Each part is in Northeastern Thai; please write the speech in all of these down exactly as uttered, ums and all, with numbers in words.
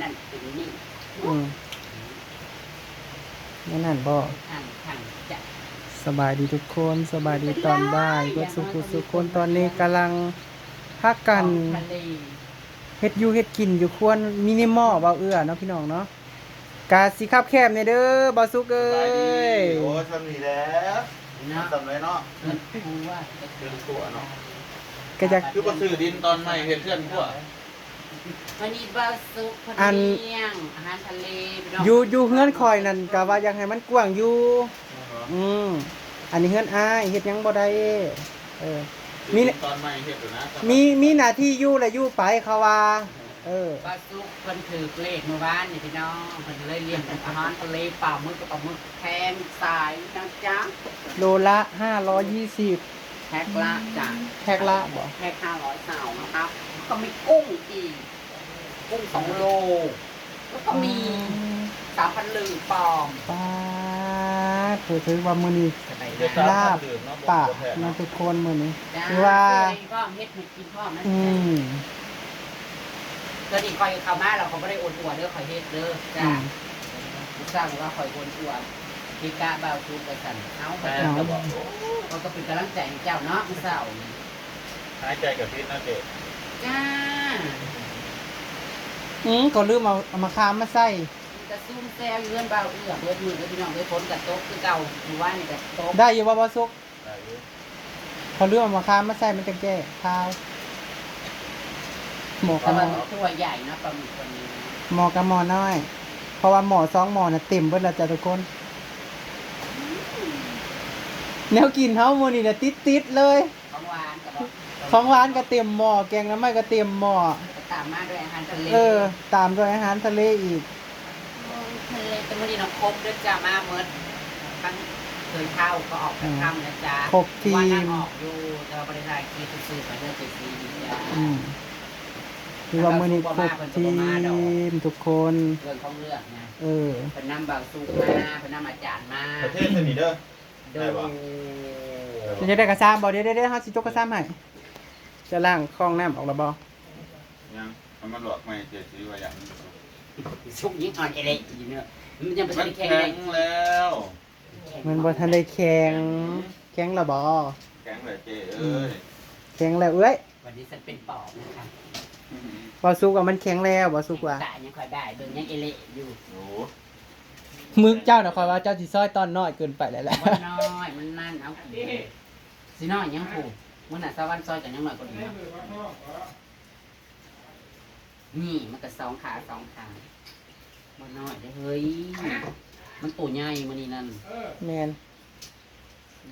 นั่นเป็นนี่ อืม นั่นนั่นบ่ ทางทางจะ สบายดีทุกคน สบายดีตอนบ่าย เบิดสุขสุขคน ตอนนี้กำลังพักกัน ทะเล เฮ็ดอยู่เฮ็ดกินอยู่ครัวมินิมอลบ่าวเอื้อเนาะพี่น้องเนาะ กะสิคับแคบเนี่ยเด้อบ่าวสุกเอ้ย สบายดี โอ้ย ทำนี่แหละ เนาะ ทำเลยเนาะ เพื่อนครัว เพื่อนครัวเนาะ ก็อยาก คือบ่ซื้อดินตอนใหม่เฮ็ดเพื่อนครัว วันนี้บ่าวสุกเพิ่น อัน เลี้ยงอาหารทะเลพี่น้อง อยู่ อยู่เฮือนข่อยนั่นก็ว่าอยากให้มันกว้างอยู่ อืม อันนี้เฮือนอ้ายเฮ็ดหยังบ่ได้ เออ มี ตอนใหม่เฮ็ดอยู่นะ มี มีหน้าที่อยู่และอยู่ไปเขาว่า เออ บ่าวสุกเพิ่นถือเลขเมื่อวานนี่พี่น้อง เพิ่นเลยเลี้ยงอาหารทะเล ปลาหมึกกับปลาหมึกแครงสายนะจ๊ะ โลละห้าร้อยยี่สิบ แพ็คละจ้ะ แพ็คละบ่ แพ็คห้าร้อยซาวนะครับ ก็มีกุ้งอีก กุ้งสองโล แล้วก็มี อืม สามพันลือปลอม ป๊าด ถือว่ามื้อนี้ สบายดี ลาบปากนะทุกคนมื้อนี้ จ้า ถือว่า เฮ็ดให้กินพร้อมนะ อืม ตอนนี้ข่อยเข้ามาแล้วข่อยบ่ได้อวดอวดเด้อ ข่อยเฮ็ดเด้อ จ้า อืม สั่งว่าข่อยอวดอวด พิกะบ่าวสุกว่าซั่น เอ้า ข่อยก็บอก โอ้ ข่อยก็เป็นกำลังใจให้เจ้าเนาะ มื้อเช้านี่ หายใจกับพิษนะเจ๊ จ้า อืม ก็ลืมเอา เอามะขามมาใส่ กะซุ่มแซวอยู่เฮือนบ่าวเอื้อเบิดมื้อเด้อพี่น้องเอ้ย ฝนกะตกคือเก่า มื้อวานนี่กะตก ได้อยู่บ่บ่าวสุก ได้อยู่ เขาลืมเอามะขามมาใส่มันจั่งแก้คาว หม้อกับหม้อ แต่ว่ามันตัวใหญ่นะปลาหมึกตัวนี้นะ หม้อกับหม้อน้อย เพราะว่าหม้อสองหม้อน่ะเต็มเบิดแล้วจ้ะทุกคน แนวกินเฮามื้อนี้น่ะติดๆเลย ของหวานก็บ่ ของหวานก็เต็มหม้อ แกงหน่อไม้ก็เต็มหม้อ ก็ตามมาด้วยอาหารทะเล เออ ตามด้วยอาหารทะเลอีก โอ้ย ทะเลแต่มื้อนี้เนาะ ครบเด้อจ้า มาหมด ทั้งเคยเฒ่าก็ออก อืม ค่ำนะจ๊ะ ครบทีม ว่านั่งออกอยู่ แต่ว่าบ่ได้ถ่ายคลิป ซื่อๆ ไปเด้อเจซีดีจ้า อืม คือว่ามื้อนี้ครบทีมทุกคน เรื่องของเรื่องนะ เออ เพิ่นนำบ่าวสุกมา เพิ่นนำอาจารย์มา ประเทศสนิทเด้อ โดย ได้บ่ จะได้กระซ้ำบ่ เดี๋ยวๆๆ เฮาสิจกกระซ้ำให้ จะล้างคลองน้ำออกแล้วบ่ ยัง เอามาลวกใหม่ เจซีว่าอย่างนี้ สุกยังอ่อนเอเละอยู่เนาะ มันยังบ่ทันได้แข็งแรง มันแข็งแล้ว มันบ่ทันได้แข็ง แข็งแล้วบ่ แข็งแล้วเจ้เอ้ย อืม แข็งแล้วเอ้ย วันนี้ฉันเป็นปอบนะคะ อืม บ่สุกว่ามันแข็งแล้ว บ่สุกว่า ตายังคอยได้ เบิ่งยังเอเละอยู่ โอ้ มึกเจ้าน่ะ ข้อยว่าเจ้าสิซอยตอนน้อยเกินไปแล้วแหละ บ่น้อย มันนั่น เอา สิน้อยยังผูก มื้อน่ะ สวรรค์ซอยกันยังน้อยกว่านี้ นี่มันก็สองขาสองขา บ่น้อยเด้อเฮ้ย มันตัวใหญ่มื้อนี้นั่น แม่น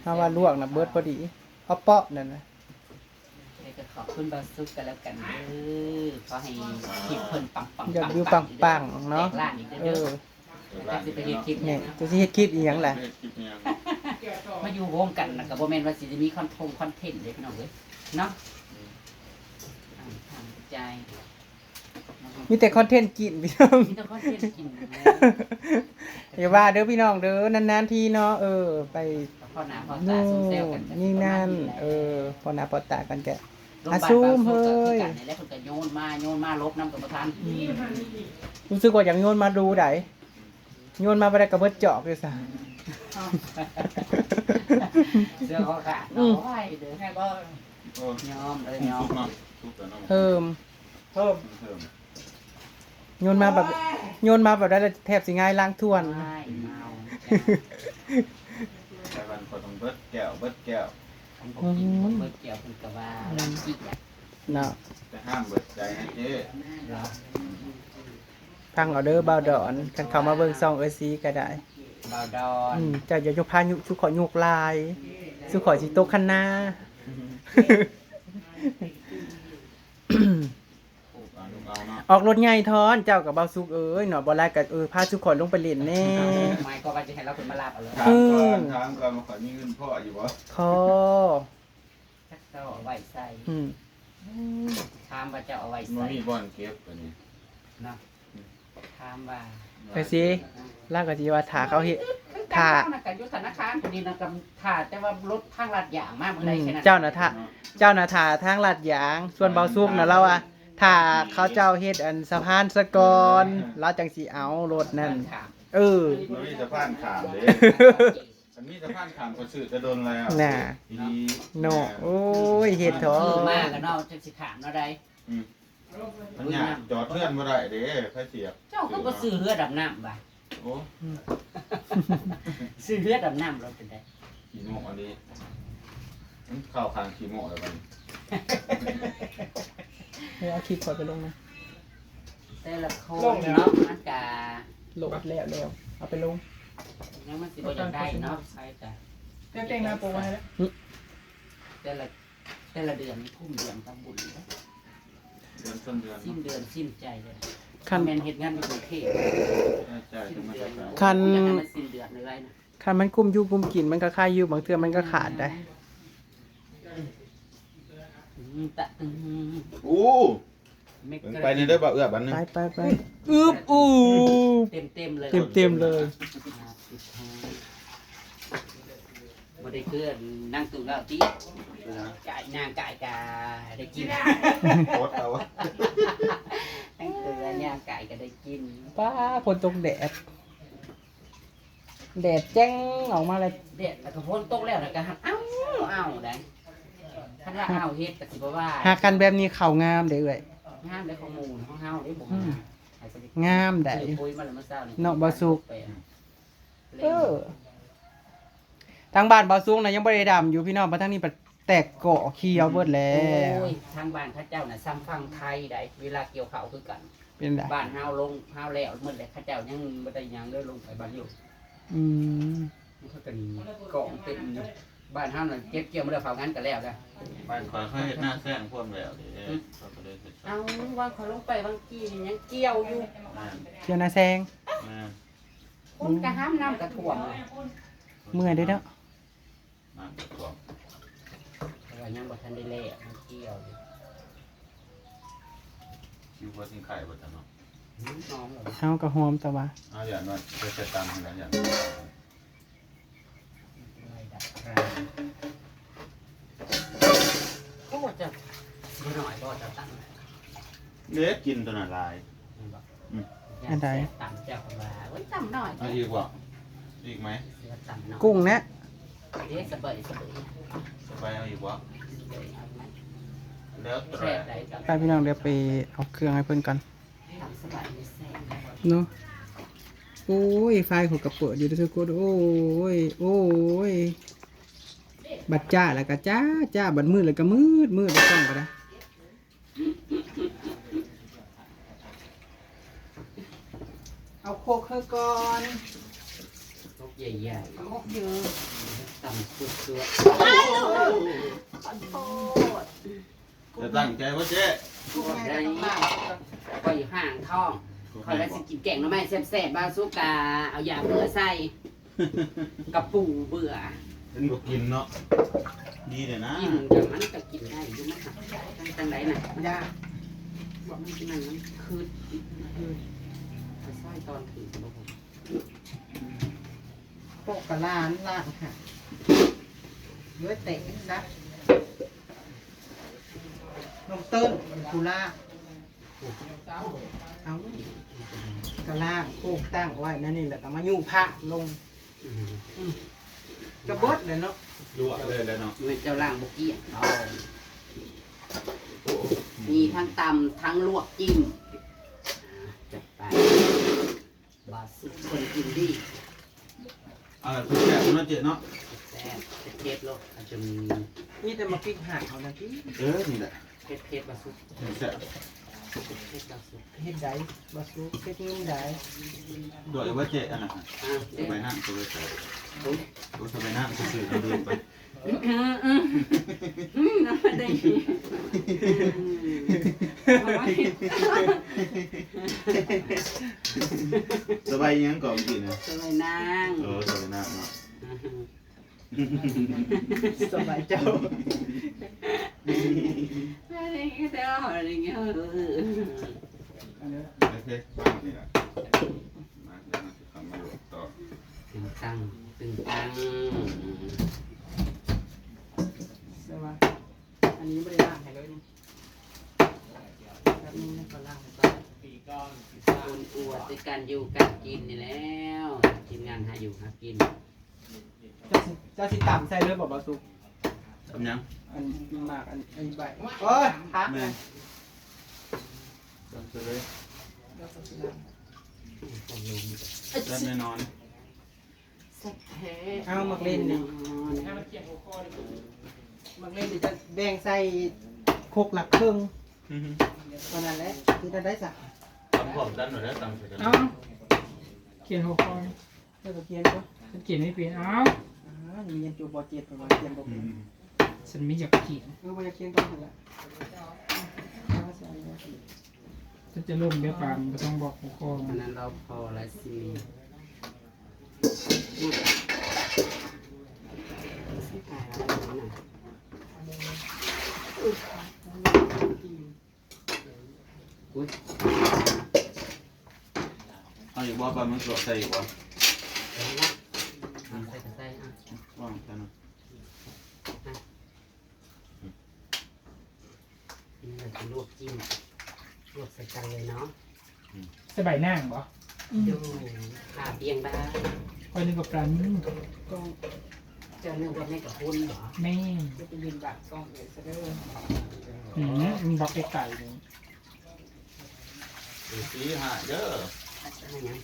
เฮาว่าลวกน่ะเบิดพอดี เอาเปาะนั่นน่ะ แล้วก็ขอบคุณบ่าวสุกกันแล้วกันเด้อ ขอให้คลิปเพิ่นปังๆ ยอดวิวปังๆ เนาะ แตกล้านอีกเด้อ เออ จักสิไปเฮ็ดคลิปหยังเนาะ เนี่ย จักสิเฮ็ดคลิปอีหยังล่ะ เฮ็ดคลิปหยัง มาอยู่วงกันน่ะก็บ่แม่นว่าสิได้มีคอนทงคอนเทนต์เด้พี่น้องเอ้ย เนาะ อืม อ่า ทางใจ มีแต่คอนเทนต์กินพี่น้อง มีแต่คอนเทนต์กิน อย่าว่าเด้อพี่น้องเด้อ นานๆทีเนาะ เออ ไป พ่อหน้าพ่อตาซุ่มแซวกัน นี่นั่น เออ พ่อหน้าพ่อตากันแกะ โรงพยาบาล อาซูม บางโซนก็คือ เฮ้ย กันนี่แหละ เพิ่นก็โยนมา โยนมา ลบนำก็บ่ทัน อืม รู้สึกว่าอยากโยนมาดูได โยนมาบ่ได้ก็เบิดจอกอยู่ซะ เสื้อเขาขาด อืม เอาไว้เด้อ แม่บ่ โอ้ ยอมเด้อ ยอม ซุปเนาะ ซุปแล้วเนาะ เพิ่ม เพิ่ม เพิ่ม โยนมาแบบ โยนมาแบบได้แทบสิหงายหลังทวน ไม่เมาจ้ะ แต่วันก็ต้องเบิดแก้ว เบิดแก้ว คันบ่กิน อืม เบิดแก้วเพิ่นก็ว่า อืม รังเกียจ เนาะ แต่ห้ามเบิดใจนะเจ๊ เหรอ ฟังเอาเด้อบ่าวดอน คันเข้ามาเบิ่งช่องเอ้ยซีก็ได้ บ่าวดอน อืม เจ้าอย่าพายุ สุขอยยุกลาย สุขอยสิตกคันนา ออกรถใหญ่ทอน เจ้ากับบ่าวสุกเอ้ยเนาะ บ่หลายก็ เออ พาสุขอยลงไปเล่นแน่ ไม่ก็ว่าจะให้เราเป็นมาลาบเอาเลย ถามก่อน เออ ถามก่อนว่าข้อยมีเงินพออยู่บ่ พอ จักเจ้าเอาไว้ใส่ อืม ถามว่าเจ้าเอาไว้ใส่ บ่มีบ่อนเก็บอันนี้ เนาะ ถามว่า ไปสิ ลาวก็สิว่าถ้าเขาเฮ็ด ถ้า เจ้าน่ะก็อยู่ธนาคารพอดีนะ ก็ถ้าแต่ว่ารถทางลาดยางมามื้อใด อืม แค่นั้น เจ้าน่ะถ้า เจ้าน่ะถ้าทางลาดยาง ส่วนบ่าวสุกน่ะ ลาวว่า ถ้าเขาเจ้าเฮ็ดอันสะพานซะก่อน ลาวจั่งสิเอารถนั่น ข้าม เออ มันมีสะพานข้ามเด้ มันมีสะพานข้ามก็ซื้อแต่โดนแล้ว น่ะ อีหลี เนาะ โอ้ย เฮ็ดเถาะ ซื้อมาก็เนาะ จั่งสิข้ามเนาะได้ อืม มันยาก จอดเฮือนบ่ได้เด้ ไผเสีย เจ้าก็บ่ซื้อเฮือดำน้ำบ่ โอ้ ซื้อเฮือดำน้ำรถเป็นได ขี้โม้อันนี้ มันเข้าข้างขี้โม้แล้วบัดนี้ เดี๋ยวเอาคลิปข้อยไปลงนะ แต่ละคน ลงแล้ว เนาะ มันกะ โหลดแล้วแล้ว เอาไปลง ยังมันสิบ่อยากได้เนาะ ใช่จ้ะ เดี๋ยวแต่งหน้าโป๊ไว้แล้ว แต่ละ แต่ละเดือนนี่คุ้มเดือนทำบุญเลย เดือนต้นเดือน สิ้นเดือนสิ้นใจเลย คัน แม่นเฮ็ดงานอยู่กรุงเทพฯ ใช่ใช่ สิ้นเดือน ธรรมดา คัน อยากให้มันสิ้นเดือนเลยนะ คันมันกุ้มอยู่กุ้มกินมันก็คายอยู่ บางเทื่อมันก็ขาดได้ อืม ตะ อืม โอ้ เมกะ ไปนี่เด้อบ่าวเอื้อบัดนึง ไปไปไป อึบ อู้ เต็มเต็มๆเลย เต็มเต็มๆเลย อ่า สุดท้าย บ่ได้เกินนั่งตุ่มแล้วติ จ่ายนางจ่ายกะได้กิน อดเอา นั่งตุ่มแล้วย่างไก่ก็ได้กิน ป้า ฝนตกแดด แดดแจ้งออกมาเลย แดดแล้วก็ฝนตกแล้วแล้วก็หัก เอ้า เอ้าได้ คันว่าเอ้าเฮ็ดก็สิบ่ว่า หากันแบบนี้เข้างามเด้อเอื้อย งามเด้อของหมู่ของเฮาเด้อบ่ อืม งาม ใครสิได้ งามได้ ซื้อปุ๋ยมาแล้วมื้อเช้านี่ เนาะ บ่สุก แปลง เออ ทางบ้านบ่าวสุกนะยังบ่ได้ดำอยู่พี่น้อง เพราะทางนี้แตกก่อเขียวเบิดแล้ว โอ้ย ทางบ้านเขาเจ้าน่ะซ้ำฝั่งไทยได้ เวลาเกี่ยวข้าวคือกัน เป็นได บ้านเฮาลงเฮาแล้วหมดเลย เขาเจ้ายังบ่ได้หยังเลย ลงไปบ้านอยู่ อืม มันก็เป็นกองเต็มอยู่ บ้านเฮาน่ะเก็บเกี่ยวมาแล้ว เผางั้นก็แล้วนะ บ้านข้อยเขาเฮ็ดนาแซงพร้อมแล้วเด้ อืม เขาก็เลยเฮ็ด เอา ว่าเขาลงไปบางทียังเกี่ยวอยู่ แม่น เกี่ยวนาแซง แม่น คนกะห้ามน้ำกะท่วมเลย เมื่อยเด้อเนาะ น้ำกะท่วม แต่ว่ายังบ่ทันได้แล่มันเกี่ยวอยู่ คิวว่าสิงไข่บ่จังเนาะ หืม หอมเหรอ เฮาก็หอมแต่ว่า เอาอย่างนั้นไปใส่ตำให้แล้วอย่างนั้น โอ้ จะบ่หน่อยบ่จะตั้ง เด้กินตัวนั้นหลาย อืม อันใด ตำเจ้าก็ว่า โอ้ย ตำหน่อย เอาอีกบ่ อีกไหม ตำหน่อย กุ้งนะ เด้สะเบยสะเบย สะเบยเอาอีกบ่ สะเบยเอาไหม แล้วแต่ แซ่บใดก็ ไปพี่น้อง เดี๋ยวไปเอาเครื่องให้เพิ่นก่อน ตำสะเบยนี่แซ่บ เนาะ โอ้ย ไฟเขาก็เปิดอยู่เด้อทุกคน โอ้ย โอ้ย บัดจ้าแล้วก็จ้า จ้า บัดมืดแล้วก็มืด มืดแล้วกล้องก็ได้ เอาโคกให้ก่อน ครกใหญ่ๆ เอาโคกเยอะ ตำสุดๆ ขอโทษ จะตั้งใจว่าเจ๊ โคกใหญ่ต้องมาก ก็อยู่ห่างท้อง ข้อยว่าสิกินแกงหน่อไม้แซ่บๆ บ่าวสุกะ เอายาเบื่อใส่ กะปูเบื่อ มันบ่กินเนาะ ดีเลยนะ กินแต่มันก็กินได้อยู่ มันหักจังใดน่ะ ยาก บอกมันกินนั่นมันคืด อืม ไปใส่ตอนคืนบ่พอ พวกกะลานล่างค่ะ ด้วยแตกซะ น้องเติ้ล กูล่า เอา กะล่างโคกตั้งไว้นั่นนี่แหละ ก็มายุพระลง อืม อืม กระเบิดเลยเนาะ ลวกเลยแล้วเนาะ เว้ย เจ้าล่างบ่เกลี้ยง เอา โอ้ มีทั้งตำทั้งลวกจิ้ม จัดไป บ่าวสุกคนกินดี เออ แซ่บเนาะเจ๊เนาะ แซ่บ เผ็ดๆ โลด อาจจะมี มีแต่มาพริกหั่นเอานะพี่ เออ นี่แหละ เผ็ดๆ บ่าวสุก นี่แซ่บ เผ็ดๆ บ่าวสุก เฮ็ดใดบ่าวสุก เฮ็ดเงินใด ด้วยว่าเจ๊อันนั้นน่ะ อ่ะ สบายน้ำสบายใส โอ้ย โอ้ สบายน้ำซื่อๆ เอาดูไป อืม อืม อืม อืม น้ำมันได้ อืม โอ้ย สบายยังก่อนกินนะ สบายนาง เออ สบายน้ำเนาะ อืม สบายเจ้า อะไรก็ได้ อะไรเงี้ย เออ โอเค มานี่แหละ มา เดี๋ยวมาสิทำมาลวกต่อ ตึงตัง ตึงตัง ใช่ปะ อันนี้ไม่ได้ล้างให้เลยนี่ แล้ว คนอวดด้วยการอยู่การกินนี่แล้ว ทีมงานหาอยู่หากิน เจ้าสิเจ้าสิตำใส่เลยบอกบาสุก ทำยัง อันหมากอันอันใบโอ้ยพัก แม่นทำเสร็จเลย ต้องลง แซ่บแน่นอน สักแท้ เอาหมากเล่นนี่หมากเล่นนี่จะแบ่งใส่ครกหลักครึ่ง อือฮึ เท่านั้นแหละคือจะได้สัก ทำพร้อมกันหน่อยแล้วตำเสร็จกัน เอ้าเขียนหัวข้อ เจ้าตะเกียงก็ ฉันเขียนไม่เป็นเอ้า อ่ามีเงินจูบอเจ็ดประมาณเกียงบอก อืม ฉันไม่อยากเขียน เออบ่อยากเขียนก็เถอะ ฉันจะลงเดียวกันไม่ต้องบอกหัวข้อ อันนั้นเราพอแล้วสิอุ้ย เอาอีกบ่ปลาหมึกลวกใส่อีกบ่ เดี๋ยวนะเอาใส่ก็ใส่อ่ะ ว่างกันนะ นี่เราจะลวกจิ้มลวกใส่กันเลยเนาะ สบายหน้าบ่ ดูขาเปียงบ้าง คอยนึกกับปลาหมึก กล้อง เจ้านึกว่าแม่กับพุ้นเหรอ แม่ จะไปยืนบังกล้องเลยซะเด้อ อืมมันบอกไกลๆเลย เดี๋ยวสีหายเด้อ อะไรนะ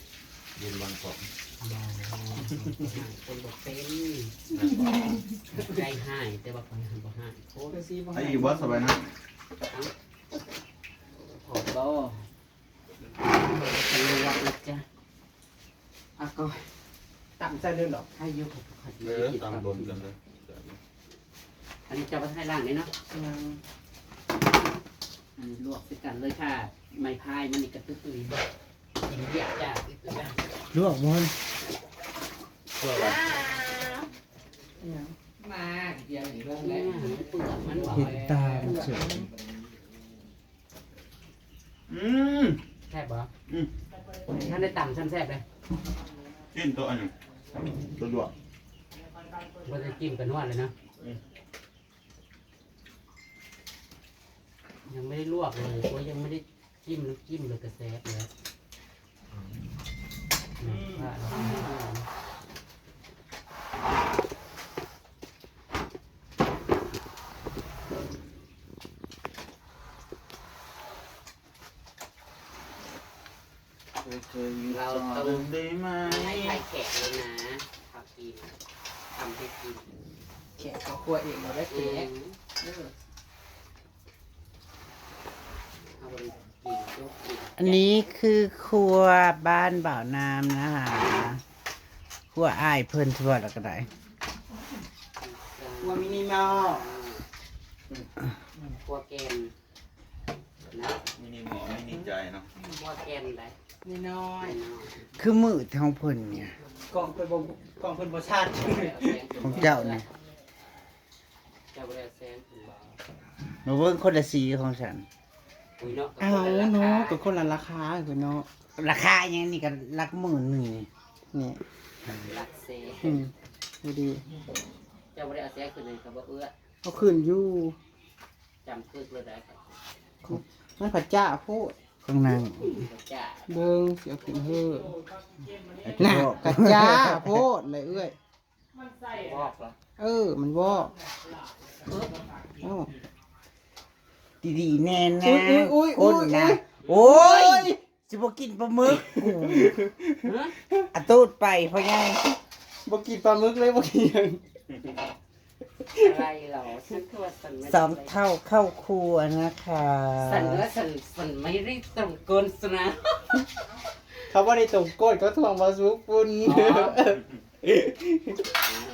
ยืนบังกล้อง อ๋อคนบอกเป็นใจหายแต่ว่าคนหันบอกหายโคตร คือซีบ่ ไอ้อีกบ่สบายนะ ขอโต้ตำรวจนะจ๊ะ อ่ะก็ตำใส่เลยเหรอ ให้ยุคขัด เออตำบนกันเลย อันนี้จะมาให้ล่างนี่เนาะ อืม อันนี้ลวกใส่กันเลยค่ะ ไม้พายมันนี่กระตุ้ยบ่กินเบียร์จ้า ลวกมัน เพื่ออะไร เนี่ย มาเดี๋ยวนี้เรื่องแรกเปลือกมันบอก เห็ดตามันเฉย อืม แซ่บบ่ อืม ท่านได้ตำซ้ำแซ่บเลย กินตัวอันหนึ่งตัวดวก มันจะจิ้มกับนวดเลยนะยังไม่ได้ลวกเลยเพราะยังไม่ได้จิ้มน้ำจิ้มเลยกระแซบเลยว่าเราไม่ได้ดูนะ เธออยู่ต่อได้ไหม ให้ไข่แขกเลยนะทำกินทำให้กิน แขกเขาครัวเองเราได้ เอ แขก ง เออ เอาไปกินลูกกิน อันนี้คือครัวบ้านบ่าวน้ำนะคะ ครัวอ้ายเพิ่นทั่วแล้วก็ได้ ครัวมินิมอล ครัวแกนนะ มินิมอลมินิใจเนาะ ครัวแกนได้ น้อย คือมือของเพิ่นเนี่ย ๆกล่องเพิ่นบ่กล่องเพิ่นบ่ชาติ ของเจ้าเนี่ย เจ้าบ่ได้แซงถึงบ่ มาเบิ่งคนละสีของฉัน อุ้ยเนาะ เอาเนาะก็คนละราคาคือเนาะ ราคาอย่างนี้ก็หลักหมื่นหนึ่งนี่ นี่ รักเซ อืมดูดี เจ้าบ่ได้เอาแซงขึ้นเลยครับบ่เอื้อ เอาขึ้นอยู่ จำกึกเลยได้ครับ มันผัดจ้าโพด ข้างใน จ้า เบิ่งสิเอาขึ้นเฮ้อ หน้า ผัดจ้าโพดเลยเอื้อย บอกเหรอ เออ มันวอกเอ้า ดีๆแน่นะ อุ๊ยอุ๊ยอุ๊ย คนนะ อุ๊ย โอ้ยสิบ่กินปลาหมึกกู ฮะ อะตูดไปพ่อใหญ่ บ่กินปลาหมึกเลยบ่กิน อะไรเหรอฉันคือว่าฉันไม่ สองเท่าเข้าครัวนะคะ ฉันว่าฉันฉันไม่ได้ตรงก้นนะ เขาบ่ได้ตรงก้นเขาถ่วงบ่สุกปุ้น อ๋อ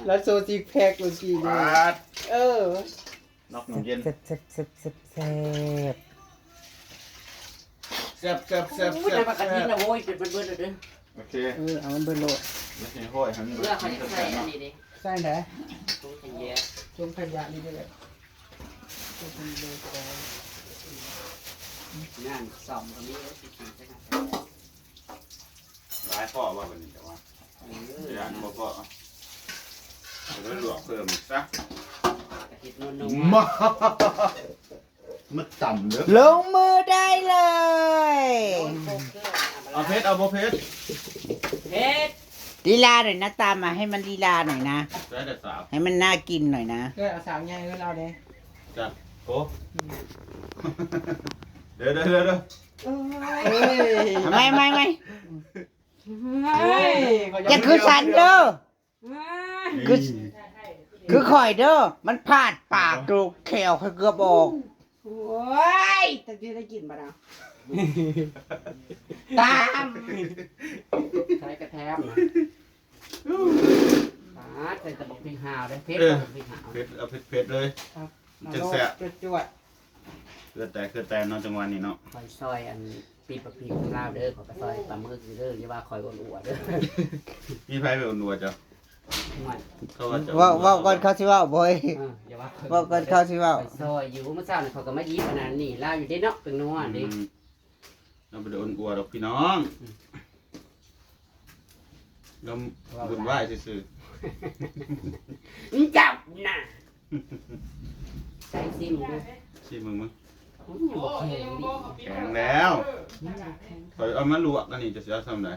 แล้วโชว์ซิกแพคเมื่อกี้นี่ ปาด เออ นอกหนุ่มเย็น แซ่บแซ่บแซ่บแซ่บแซ่บ แซ่บแซ่บแซ่บ อุ้ย แซ่บ น้ำปลากระทินนะโว้ยเป็นเบิดๆเลยเด้อ โอเค เออเอามันเบิดโลด ไม่ใช่ห้อยหัน เพื่อเขาจะใส่อันนี้ดิ ใส่ไหน ตรงขยะ ช่วงขยะนี่ก็ได้ช่วงขยะ งานสองคนนี้ก็สิกินใช่ไหม หลายข้อว่าวันนี้แต่ว่า เออ อย่างบ่ก็จะได้หลวกเพิ่มอีกซะ กระทินนวลนว มามาต่ำเด้อ ลงมือได้เลย โดนโป๊กเกอร์นะ เอาเผ็ด เอาบ่เผ็ด เผ็ด ลีลาหน่อยนะ ตามมาให้มันลีลาหน่อยนะ ได้แต่สาม ให้มันน่ากินหน่อยนะ เออ เอาสามอย่างให้เราเด้ จัด โอ้ เดี๋ยวเดี๋ยวเดี๋ยวเดี๋ยว เอ้ย ไม่ไม่ไม่ เฮ้ย อย่าคือฉันเด้อ คือ คือข่อยเด้อ มันพาดปาก โอ้ แขวข่อยเกือบออก โอ้ย แต่ที่ได้กินบ่นะ ตาม ใช้กระแทมนะ ปาด ใส่แต่บักพริกหาวเด้อ เผ็ด เออ บักพริกหาว เผ็ด เอาเผ็ดๆเลย ครับ จะแซ่บ จวดๆ เกลือแตก เกลือแตกเนาะ จังหวะนี้เนาะ ข่อยซอยอัน ปิดบักพริกของลาวเด้อ ข่อยก็ซอยปลาหมึกอยู่เด้อ อย่าว่าข่อยอ้วนอวดเด้อ มีไผไปอ้วนอวดจ้ะ ห่วย เขาว่าจะ เว้า เว้าก่อนเขาสิเว้าบ่อย เออ อย่าว่าข่อย เว้าก่อนเขาสิเว้า ข่อยซอยอยู่ มื้อเช้านี่ข่อยก็มาหยิบอันนั้นนี่ ลาวอยู่เด้เนาะ เป็นนัวเด้ อืม เราบ่ได้อ้วนอวดดอกพี่น้อง อืม เรา เว้า วุ่นวายซื่อๆ มึงจับน่ะ ใส่ซิมดู ซิมมึงมึง อืม บ่แข็งดิ แข็งแล้ว อืม บ่แข็ง ข่อยเอามาลวกอันนี้จะสิเอาซ่ำใด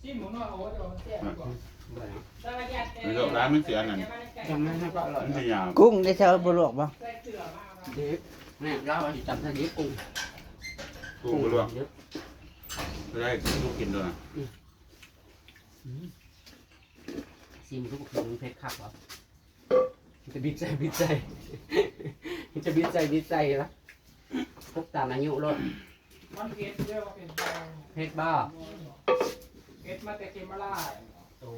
ซิมหมูน้อย โอ้ย เดี๋ยวมันแซ่บกว่า บ่นะ มันลวกแล้วมันสิอันนั้น จังนั้นก็อร่อย มันสิหยาบ กุ้งได้เจ้าบ่ลวกบ่ เด็ก แม่ลาวสิจำได้เด็กกุ้ง กุ้งบ่ลวก เด็ก บ่ได้ ลูกกินตัวน่ะ อืม อืม ซิมทุกคนมันเผ็ดคักเหรอ มันจะบิดใส่ บิดใส่ มันจะบิดใส่ บิดใส่ละ พวกตามอายุโลด มันเผ็ดเด้อ ว่าเป็นแพง เผ็ดบ่ เผ็ดมาแต่เขมราช โอ้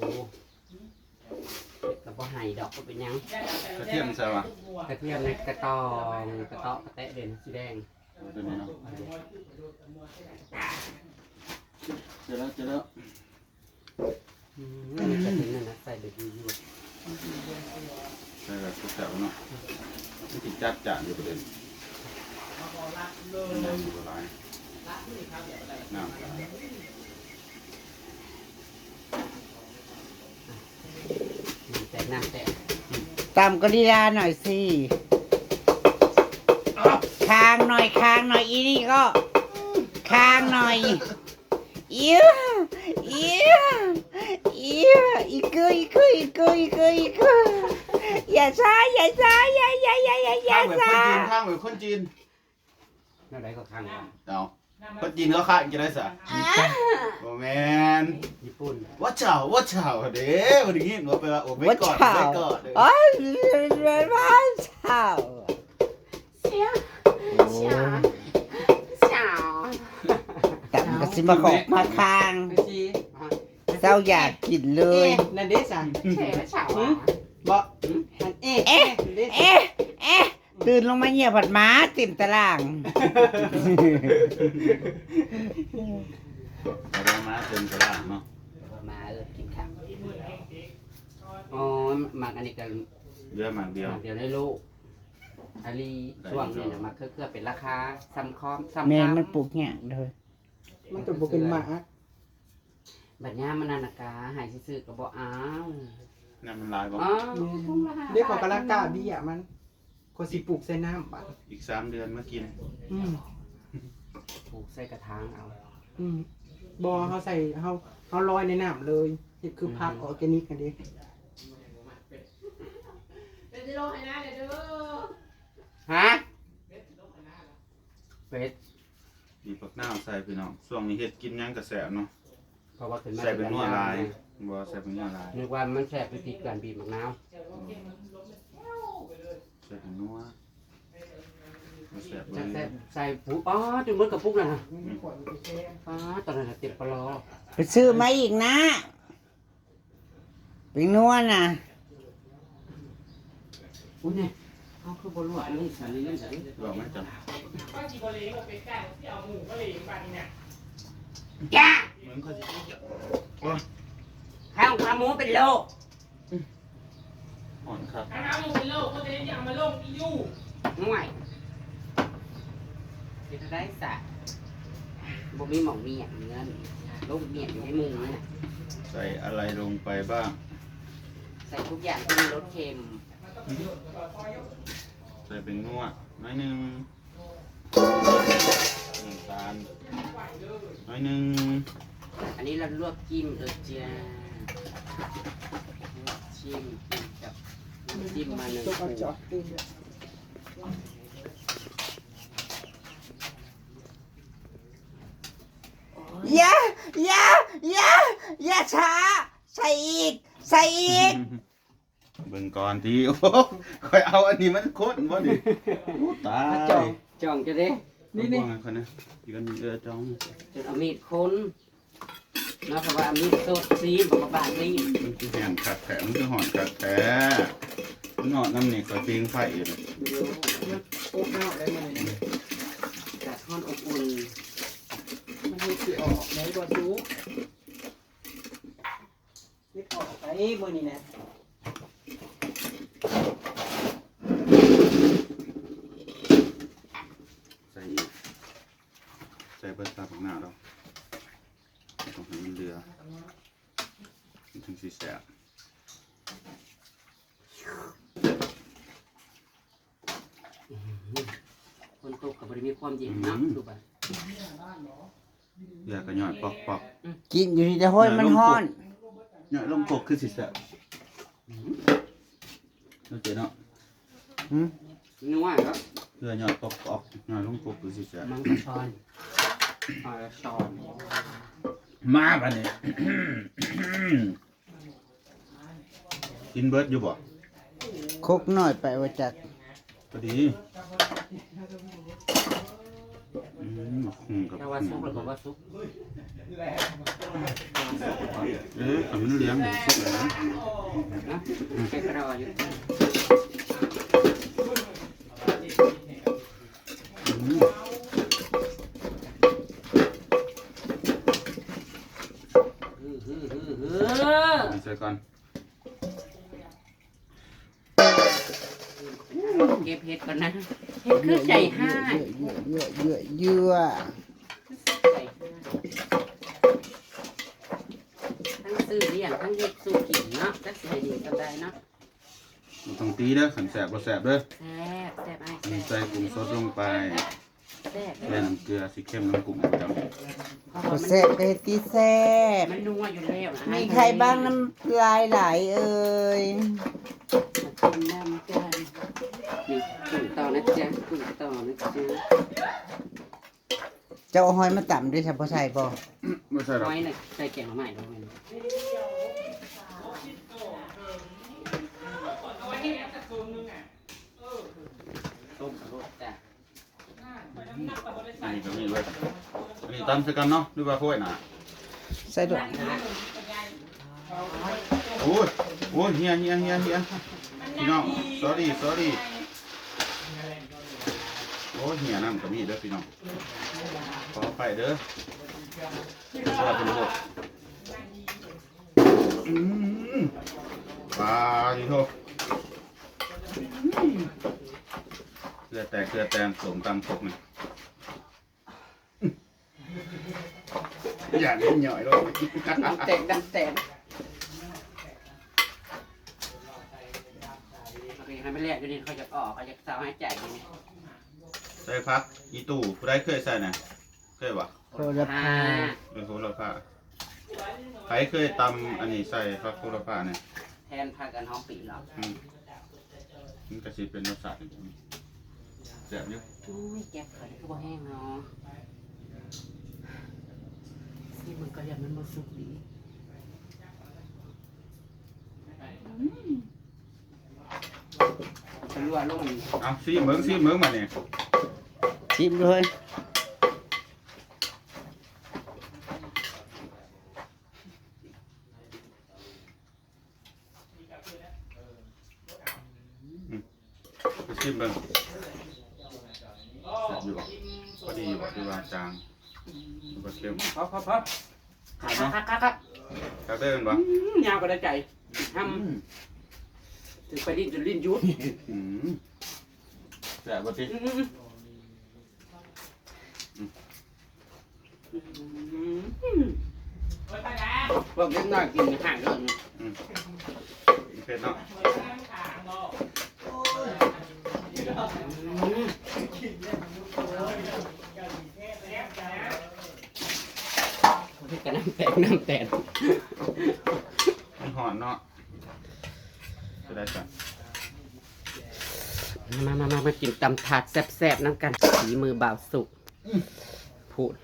เผ็ดก็บ่ให้ดอก บ่เป็นหยัง กระเทียมใส่วะ กระเทียมในกระตอง กระเตาะกระแตะเด่นสีแดง ตัวนี้เนาะ เจอแล้ว เจอแล้ว อืม อันนี้กระเทียมนั่นนะ ใส่แบบยั่วๆ ใส่แบบแซ่บๆเนาะ มันสิจัดจ้านอยู่ประเด็น น้ำอยู่บ่หลาย น้ำหลาย น้ำแตก น้ำแตก ตามกอริลลาหน่อยสิ ค้างหน่อย ค้างหน่อย อีนี่ก็ ค้างหน่อย อิ้ว อิ้ว อิ้ว อีกึ อีกึ อีกึ อีกึ อีกึ อย่าช้า อย่าช้า อย่า อย่า อย่า อย่า อย่า ข้างแบบคน ช้า จีน ข้างแบบคนจีน แนวใดก็ข้างกัน เอา คนจีนเขาข้างจะได้สะ อ่า บ่แม่น ญี่ปุ่น ว้าเจ้า ว้าเจ้า เด้ บ่ได้ยินว่าไปว่า โอ้ ไม่กอด ว้าเจ้า ไม่กอด เด้อ อ๋อ ว้าเจ้า เสีย โอ้ เสีย เสีย แต่มันก็สิมาขอกมาข้าง ไปสิ เจ้าอยากกินเลย เอ๊ะ นั่นเด้สัน เสีย เสีย หืม บ่ หืม อันเอ๊ะ เอ๊ะ นั่นเด้สัน เอ๊ะ เอ๊ะ ตื่นลงมาเหี่ยวผัดหมาเต็มตาราง เอามาเต็มตารางเนาะ มาเออ กินข้าว อ๋อ หมากอันนี้ก็ เหลือหมากเดียว หมากเดียวในโลก อันนี้ ได้ ช่วงนี้นะ หมากเครือๆ เป็นราคา ซ้ำค้อม ซ้ำ แม่น ค้ำ มันปลูกยากเด้อ มันจะบ่เป็นหมาก บัดยามมันนั่นน่ะกะ ให้ซื่อๆก็บ่เอา น้ำมันหลายบ่ อ๋อ แม่น เด้ เขากำลังกล้าเบี้ยมัน เขาสิปลูกใส่น้ำบัด อีกสามเดือนมากิน อืม ปลูกใส่กระถางเอา อืม บ่ เขาใส่ เขา เขาลอยในน้ำเลย เฮ็ดคือผัก อืม ออร์แกนิกกันเด้ ฮะ เป็ด มีผักนาวใส่พี่น้อง ช่วงนี้เฮ็ดกินหยังกะแซ่บเนาะ เพราะว่าขึ้นมา ใส่เป็นนัวหลาย บ่ใส่เป็นนัวหลาย นึกว่ามันแซ่บอยู่ที่การบีบมะนาว อืม ใส่เป็นนัว มันแซ่บ จักแซ่บ เลย ใส่ปุ๊บ อ๋อ จนเบิดกระปุกน่ะนะ อืม อ๋อ ตอนนั้นน่ะเต็มปลอ ไปซื้อมาอีกนะ เป็นนัวน่ะ อุ้ยเนี่ย เอาคือบ่ลวกอันนี้สันนี่นั่นสันนี่ ลวกไหมจ๊ะ ก็สิบ่เลงว่าเป็นการที่เอาหมูก็เลงบัดนี้น่ะ จ้า เหมือนเขาสิ โอ้ย ข้าวขาหมูเป็นโล อ่อนครับ ถ้าเอาหมูเป็นโลก็จะได้เอามาลงอียู ห่วย เฮ็ดได้สะ บ่มีหม่องเมียนเงิน ลงเมียนอยู่ในหมู่นั่นน่ะ ใส่อะไรลงไปบ้าง ใส่ทุกอย่างที่มันลดเค็ม ใส่เป็นนัวน้อยหนึ่ง น้ำตาลน้อยหนึ่ง อันนี้เราลวกจิ้มเลยจ้า ลวกจิ้มกินกับน้ำจิ้มมาหนึ่งขวด อย่า อย่า อย่า อย่าช้า ใส่อีก ใส่อีก เบิ่งก่อนที่ โอ้ ค่อยเอาอันนี้มันข้นบ่นี่ โอ้ ตาย จ่องจ่องจะได้ นี่นี่ เอาบ่วงให้คนนะ อีกอันหนึ่ง เออ จ่อง จะเอามีดค้นเนาะ เพราะว่ามีดสดซีมันก็บาดนี่ มันคือแห้งคักแท้ มันคือห่อนคักแท้ มันห่อนน้ำนี่ ค่อยปิ้งไฟอยู่นะ ดู อบน้ำได้ไหมเนี่ย จัดห้อนอบอุ่น มันให้สีออกไหนบ่ดู ไม่ออกไปมื้อนี้นะ ใส่อีก ใส่เบิดตามข้างหน้าเรา ต้องให้มันเหลือ มันถึงสิแซ่บ คนตกกับบริมีความเย็นเนาะ อืม ดูไป เหลือก็ย่อยปอกๆ กินอยู่ที่จะห้อยมันฮ้อน ย่อยลงครกคือสิแซ่บ อืม โอเคเนาะ นัวแล้ว เพื่อย่อยปอกๆ ย่อยลงครกคือสิแซ่บ มันก็ช้อนเอาละช้อน มาบัดนี้ กินเบิดอยู่บ่ คกหน่อยไปว่าจัก พอดี อืม อืม กับ แต่ว่าสุกแล้วก็ว่าสุก เออ ทำมันเลี้ยงหมูสุกเลยนะ นะใส่กระดาษอยู่ อืม ฮือฮือฮือฮือ ใส่ก่อน เก็บเห็ดก่อนนะ เห็ดคือใจห้า เยอะเยอะเยอะเยอะ ใจห้าทั้งซื้อเลี้ยงทั้งเห็ดสู้กินเนาะจักสิให้ดีกันได้เนาะ บ่ต้องตีเด้อ ขันแสบบ่แสบเด้อ แซ่บแซ่บไอ้ อันนี้ใส่กุ้งสดลงไป แซ่บ แช่น้ำเกลือสิเข้มน้ำกุ้งประจำ ก็แซ่บก็เฮ็ดที่แซ่บ มันนัวอยู่แล้วนะ มีใครบ้างน้ำลายไหลเอ่ย กินน้ำกันนี่กุ้งต่อนะจ๊ะกุ้งต่อนะจ๊ะ เจ้าเอาหอยมาตำด้วยใช่ปะใช่ปะ ไม่ใช่หรอก หอยน่ะใส่แกงมาใหม่ด้วย ต้มกับรสจ้ะ อันนี้ก็มีไว้อันนี้ตำใส่กันเนาะหรือว่าโค้ยหนา ใส่ด้วย โอ้ย โอ้ย เฮียเฮียเฮียเฮียพี่น้อง sorry sorry โอ้ย เฮียน้ำก็มีเด้อพี่น้อง ขออภัยเด้อ ขอโทษเป็นโรคอืมปลาดีโทษอืมเกลือแตกเกลือแตนสมตำครกนี่ อย่าเล่นหน่อยลูก ดังแตกดังแตกโอเคให้มันแลกอยู่นี่เขาจะออกเขาจะเซาให้ใจอยู่นี่ ใส่ผักอีตู่ผู้ใดเคยใส่นะเคยบ่ โหระพา เออโหระพาใครเคยตำอันนี้ใส่ผักโหระพาเนี่ย แทนพากันหอมปีหรอก อืมมันก็สิเป็นรสชาติอย่างนี้แซ่บอยู่ อุ้ยแกงไข่ก็บ่แห้งเนาะนี่มันก็ยังมันบ่สุกดีจะลวกลง เอาซีเมืองซีเมืองมาเนี่ย ชิมด้วย ไปซีเมืองแซ่บอยู่บ่พอดีอยู่บ่ที่ว่าจางมันก็เค็ม พอพอพอ ครับเนาะ คักคักคัก ครับได้เป็นบ่ อืมยาวก็ได้ใจทำถือไปลิ้นจนลิ้นยุด อืมแซ่บบ่ติ อืมอืมอืมพวกเด็กน้อยกินห่างกัน อืมเผ็ดเนาะ อืม เฮ็ดกับน้ำแตกน้ำแตก มันหอนเนาะจะได้จ้ะ มามามามากินตำถาดแซ่บๆน้ำกันฝีมือบ่าวสุกพูด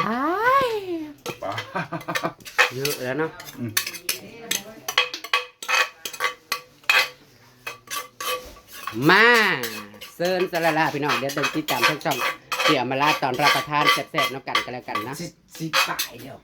อ้ายเยอะแล้วเนาะ อืม มาเซิญสลาลาพี่น้อง เดี๋ยวต้องติดตามทั้งช่องเสี่ยมาลาตอนรับประทานแซ่บๆน้ำกันก็แล้วกันนะ สิสิตายแล้ว